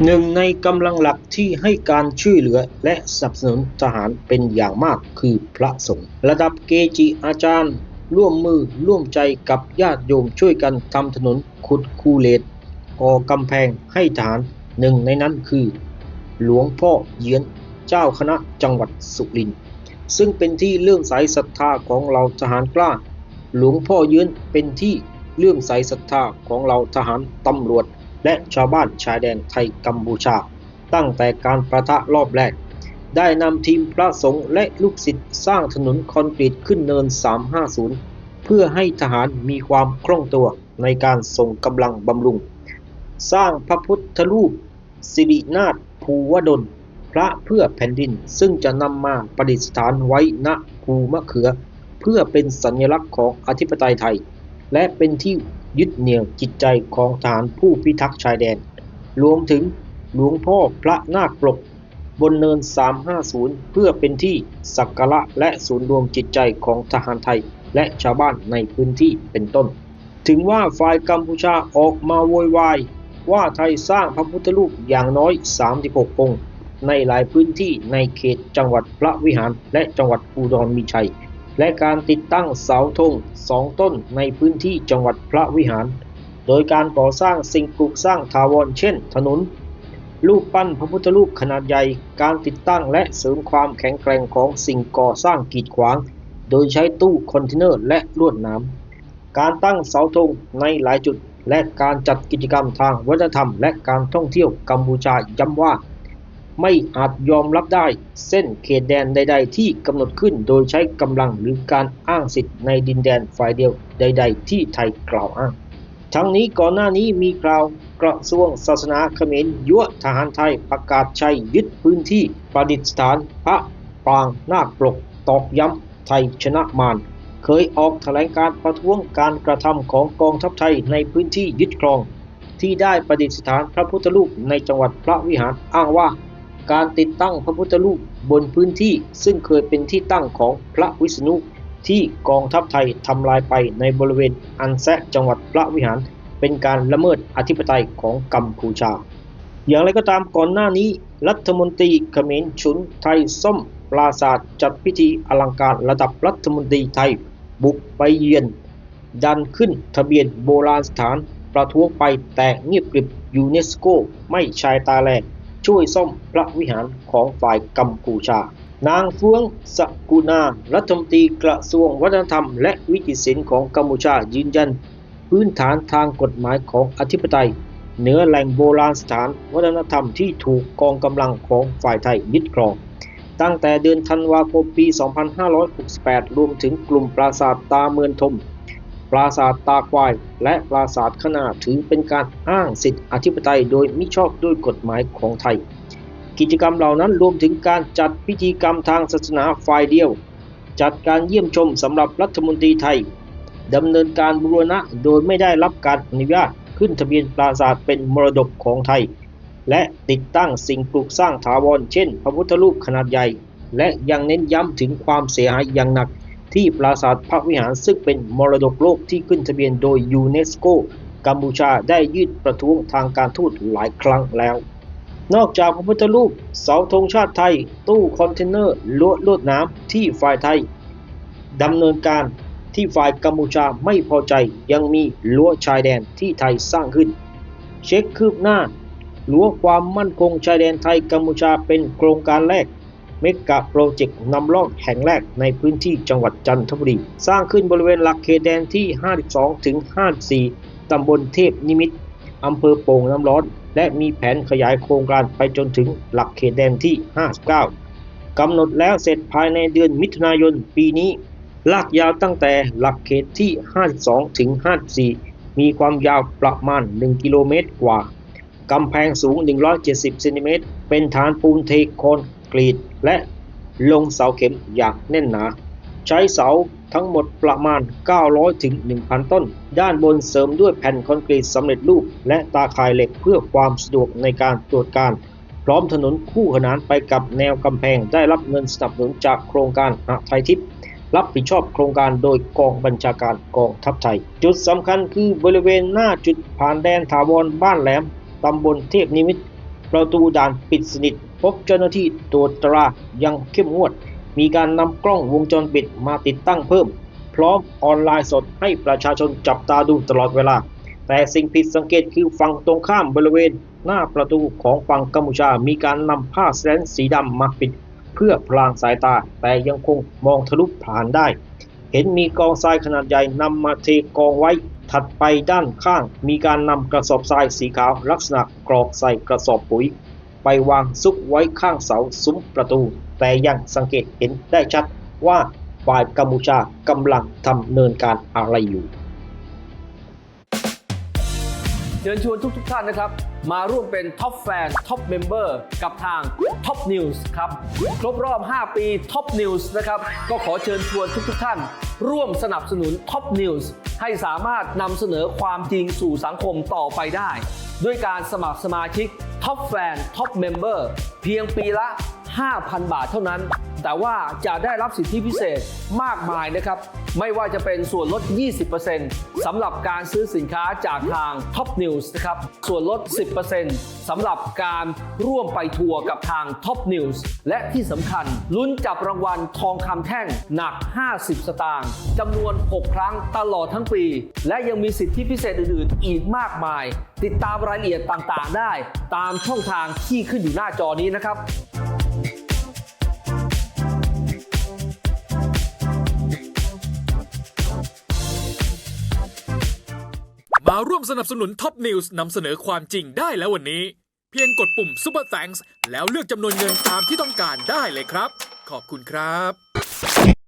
ໜຶ່ງໃນກຳລັງຫຼັກທີ່ໃຫ້ການຊ່ວຍເຫຼືອ ແລະ ສະໜັບສະໜູນທະຫານເປັນຢ່າງມາກຄືພະສົງ. ລະດັບເກຈິອາຈານຮ່ວມມືຮ່ວມໃຈກັບຍາດໂຍມຊ່ວຍກັນທຳຖະໜົນ, ຂຸດຄູເລດ, ກໍ່ກຳແພງໃຫ້ທະຫານ, ໜຶ່ງໃນນັ້ນຄື ຫຼວງພໍ່ເຍືອນ ເຈົ້າຄະນະຈັງຫວັດສຸລິນ ຊຶ່ງເປັນທີ່ເລື່ອມໃສສັດທາຂອງເຫຼົ່າທະຫານກ້າ. ຫຼວງພໍ່ເຍືອນເປັນທີ່ເລື່ອມໃສສັດທາຂອງເຫຼົ່າທະຫານ, ຕຳຫຼວດ ແລະ ຊາວບ້ານຊາຍແດນໄທກຳປູຊາ. ຕັ້ງແຕ່ການປະທະລອບແລກ, ໄດ້ນຳທີມພະສົງ ແລະ ລູກສິດສ້າງຖະໜົນຄອນກຣີດຂຶ້ນເນີນສາມຫ້າສູນ ເພື່ອໃຫ້ທະຫານມີຄວາມຄ່ອງຕົວໃນການສົ່ງກຳລັງບຳລຸງ, ສ້າງພະພຸດທະຮູບ ສິລິນາດພູວະດົນ ພະເພື່ອແຜ່ນດິນ, ຊຶ່ງຈະນຳມາປະດິດສະຖານໄວ້ນະພູມະເຂືອ ເພື່ອເປັນສັນຍະລັກຂອງອະທິປະໄຕໄທ ແລະ ເປັນທີ່ຍຶດໜ່ຽວຈິດໃຈຂອງທະຫານຜູ້ພິທັກຊາຍແດນ, ລວມເຖິງຫຼວງພໍ່ພະນາກປົກບົນເນີນສາມຫ້າສູນ ເພື່ອເປັນທີ່ສັກກາລະ ແລະ ສູນລວມຈິດໃຈຂອງທະຫານໄທ ແລະ ຊາວບ້ານໃນພື້ນທີ່ເປັນຕົ້ນ. ເຖິງວ່າຝ່າຍກຳປູຊາອອກມາໂວຍວາຍວ່າໄທສ້າງພະພຸດທະຮູບຢ່າງນ້ອຍສາມສິບຫົກອົງໃນຫຼາຍພື້ນທີ່ໃນເຂດຈັງຫວັດພະວິຫານ ແລະ ຈັງຫວັດອຸດອນມີໄຊ ແລະ ການຕິດຕັ້ງເສົາທຸງສອງຕົ້ນໃນພື້ນທີ່ຈັງຫວັດພະວິຫານ ໂດຍການກໍ່ສ້າງສິ່ງປຸກສ້າງຖາວອນ ເຊັ່ນ ຖະໜົນ, ຮູບປັ້ນພະພຸດທະຮູບຂະໜາດໃຫຍ່, ການຕິດຕັ້ງ ແລະ ເສີມຄວາມແຂງແກຮ່ງຂອງສິ່ງກໍ່ສ້າງກີດຂວາງ ໂດຍໃຊ້ຕູ້ຄອນເທນເນີ ແລະ ລວດໜາມ. ການຕັ້ງເສົາທຸງໃນຫຼາຍຈຸດ ແລະ ການຈັດກິດຈະກຳທາງວັດທະນະທຳ ແລະ ການທ່ອງທ່ຽວ. ກຳປູຊາຢ້ຳວ່າ ໄມ່ອາດຍອມຮັບໄດ້ເຊັ່ນເຂດແດນໃດໆທີ່ກຳນົດຂຶ້ນໂດຍໃຊ້ກຳລັງ ຫຼື ການອ້າງສິດໃນດິນແດນຝ່າຍດຽວໃດໆທີ່ໄທກ່າວອ້າງ. ທັງນີ້, ກ່ອນໜ້ານີ້ມີຂ່າວກະຊວງສາສະໜາຂະເໝນຍົວະທະຫານໄທປະກາດໄຊຍຶດພື້ນທີ່ປະດິດສະຖານພະປາງນາກປົກ ຕອກຢ້ຳ ໄທຊະນະມານ ເຄີຍອອກຖະແຫຼງການປະທ້ວງການກະທຳຂອງກອງທັບໄທໃນພື້ນທີ່ຍຶດຄອງ ທີ່ໄດ້ປະດິດສະຖານພະພຸດທະຮູບໃນຈັງຫວັດພະວິຫານ, ອ້າງວ່າການຕິດຕັ້ງພະພຸດທະຮູບບົນພື້ນທີ່ຊຶ່ງເຄີຍເປັນທີ່ຕັ້ງຂອງພະວິສະນຸ ທີ່ກອງທັບໄທທຳລາຍໄປໃນບໍລິເວນອັນແຊະ ຈັງຫວັດພະວິຫານ ເປັນການລະເມີດອະທິປະໄຕຂອງກຳປູຊາ. ຢ່າງໃດກໍຕາມ, ກ່ອນໜ້ານີ້ ລັດຖະມົນຕີຂະເໝນຊຸນ ໄທຊອມປາສາດ ຈັດພິທີອະລັງການລະດັບລັດຖະມົນຕີໄທບຸກໄປຢ້ຽມ ດັນຂຶ້ນທະບຽນໂບລານສະຖານ, ປະທ້ວງໄປແຕ່ງຽບກຣິບ. ຢູເນສໂກ ໄມ່ຊາຍຕາແລ ຊ່ວຍສ້ອມພະວິຫານຂອງຝ່າຍກຳປູຊາ. ນາງ ເຟືອງ ສະກຸນາ ລັດຖະມົນຕີກະຊວງວັດທະນະທຳ ແລະ ວິຖີສິນຂອງກຳປູຊາ ຢືນຢັນ ພື້ນຖານທາງກົດໝາຍຂອງອະທິປະໄຕເໜືອແຫຼ່ງໂບລານສະຖານວັດທະນະທຳທີ່ຖືກກອງກຳລັງຂອງຝ່າຍໄທຍຶດຄອງ. ຕັ້ງແຕ່ເດືອນທັນວາຄົມປີສອງພັນຫ້າຮ້ອຍຫົກສິບແປດ ລວມເຖິງກຸ່ມປາສາດຕາເມີນທົມ, ປາສາດຕາຄວາຍ ແລະ ປາສາດຄະນາ ຖືເປັນການອ້າງສິດອະທິປະໄຕໂດຍມິຊອບດ້ວຍກົດໝາຍຂອງໄທ. ກິດຈະກຳເຫຼົ່ານັ້ນລວມເຖິງການຈັດພິທີກຳທາງສາສະໜາຝ່າຍດຽວ, ຈັດການຢ້ຽມຊົມສຳລັບລັດຖະມົນຕີໄທ, ດຳເນີນການບູລະນະໂດຍໄມ່ໄດ້ຮັບການອະນຸຍາດ, ຂຶ້ນທະບຽນປາສາດເປັນມໍລະດົກຂອງໄທ ແລະ ຕິດຕັ້ງສິ່ງປຸກສ້າງຖາວອນ ເຊັ່ນ ພະພຸດທະຮູບຂະໜາດໃຫຍ່ ແລະ ຍັງເນັ້ນຢ້ຳເຖິງຄວາມເສຍຫາຍຢ່າງໜັກທີ່ປາສາດພະວິຫານ ຊຶ່ງເປັນມໍລະດົກໂລກທີ່ຂຶ້ນທະບຽນໂດຍຢູເນສໂກ. ກຳປູຊາໄດ້ຍື່ນປະທ້ວງທາງການທູດຫຼາຍຄັ້ງແລ້ວ. ນອກຈາກພະພຸດທະຮູບ, ເສົາທຸງຊາດໄທ, ຕູ້ຄອນເທນເນີ, ລວດ ລວດໜາມທີ່ຝ່າຍໄທດຳເນີນການ ທີ່ຝ່າຍກຳປູຊາໄມ່ພໍໃຈ, ຍັງມີຮົ້ວຊາຍແດນທີ່ໄທສ້າງຂຶ້ນ. ເຊັກຄືບໜ້າ, ຮົ້ວຄວາມໝັ້ນຄົງຊາຍແດນໄທ-ກຳປູຊາ ເປັນໂຄງການແລກ ເມກາໂປຣເຈັກນຳຮ່ອງແຫ່ງແລກໃນພື້ນທີ່ຈັງຫວັດຈັນທະບູລີ, ສ້າງຂຶ້ນບໍລິເວນຫຼັກເຂດແດນທີຫ້າສິບສອງເຖິງຫ້າສິບສີ່ ຕຳບົນເທບນິມິດ, ອຳເພີໂປ່ງນ້ຳຮ້ອນ ແລະ ມີແຜນຂະຫຍາຍໂຄງການໄປຈົນເຖິງຫຼັກເຂດແດນທີຫ້າສິບເກົ້າ ກຳນົດແລ້ວເສັດພາຍໃນເດືອນມິຖຸນາຍົນປີນີ້. ລາກຍາວຕັ້ງແຕ່ຫຼັກເຂດທີຫ້າສິບສອງເຖິງຫ້າສິບສີ່ ມີຄວາມຍາວປະມານໜຶ່ງກິໂລເມດກວ່າ. ກຳແພງສູງໜຶ່ງຮ້ອຍເຈັດສິບເຊັນຕີແມັດ, ເປັນຖານປູນເທຄອນກຣີດ ແລະ ລົງເສົາເຂັມຢ່າງແໜ້ນໜາ. ໃຊ້ເສົາທັງໝົດປະມານເກົ້າຮ້ອຍເຖິງໜຶ່ງພັນຕົ້ນ. ດ້ານບົນເສີມດ້ວຍແຜ່ນຄອນກຣີດສຳເລັດຮູບ ແລະ ຕາຂ່າຍເຫຼັກເພື່ອຄວາມສະດວກໃນການຕວດການ, ພ້ອມຖະໜົນຄູ່ຂະໜານໄປກັບແນວກຳແພງ ໄດ້ຮັບເງິນສະໜັບສະໜູນຈາກໂຄງການຫະໄທທິບ. ຮັບຜິດຊອບໂຄງການໂດຍກອງບັນຊາການກອງທັບໄທ. ຈຸດສຳຄັນຄືບໍລິເວນໜ້າຈຸດຜ່ານແດນຖາວອນບ້ານແຫຼມ, ຕຳບົນເທບນິມິດ, ປະຕູດ່ານປິດສະໜິດ, ພົບເຈົ້າໜ້າທີ່ກວດຕາຢ່າງເຂັ້ມງວດ, ມີການນຳກ້ອງວົງຈອນປິດມາຕິດຕັ້ງເພີ່ມ, ພ້ອມອອນລາຍສົດໃຫ້ປະຊາຊົນຈັບຕາດູຕະຫຼອດເວລາ. ແຕ່ສິ່ງຜິດສັງເກດຄືຝັ່ງຕົງຂ້າມບໍລິເວນ ໜ້າປະຕູຂອງຝັ່ງກຳປູເຈຍ ມີການນຳຜ້າສະແຕນສີດຳມາປິດເພື່ອພະລາງສາຍຕາ, ແຕ່ຍັງຄົງມອງທະລຸຜ່ານໄດ້. ເຫັນມີກອງຊາຍຂະໜາດໃຫຍ່ນຳມາເທກອງໄວ້. ຖັດໄປດ້ານຂ້າງ ມີການນຳກະສອບຊາຍສີຂາວລັກສະນະກອກໃສ່ກະສອບປຸ໋ຍ ໄປວາງຊຸກໄວ້ຂ້າງເສົາສຸມປະຕູ, ແຕ່ຍັງສັງເກດເຫັນໄດ້ຊັດວ່າຝ່າຍກຳປູເຈຍກຳລັງດຳເນີນການອະໄລຢູ່. ເຊີນຊວນທຸກໆທ່ານนะครับ มาร่วมเป็น Top Fan Top Member กับทาง Top News ครับ ครบรอบ ห้า ปี Top News นะครับ ก็ขอเชิญชวนทุกๆท่าน ร่วมสนับสนุน Top News ให้สามารถนำเสนอความจริงสู่สังคมต่อไปได้ ด้วยการสมัครสมาชิก Top Fan Top Member เพียงปีละ ห้าพันบาทเท่านั้น แต่ว่าจะได้รับสิทธิพิเศษมากมายนะครับ ไม่ว่าจะเป็นส่วนลด ยี่สิบเปอร์เซ็นต์ สำหรับการซื้อสินค้าจากทาง Top News นะครับ ส่วนลด สิบเปอร์เซ็นต์ สำหรับการร่วมไปทัวร์กับทาง Top News และที่สำคัญ ลุ้นจับรางวัลทองคำแท่งหนัก ห้าสิบสตางค์ จำนวน หก ครั้งตลอดทั้งปี และยังมีสิทธิพิเศษอื่นๆ อีกมากมาย ติดตามรายละเอียดต่างๆ ได้ตามช่องทางที่ขึ้นอยู่หน้าจอนี้นะครับ มาร่วมสนับสนุน Top News นำเสนอความจริงได้แล้ววันนี้ เพียงกดปุ่ม Super Thanks แล้วเลือกจำนวนเงินตามที่ต้องการได้เลยครับ ขอบคุณครับ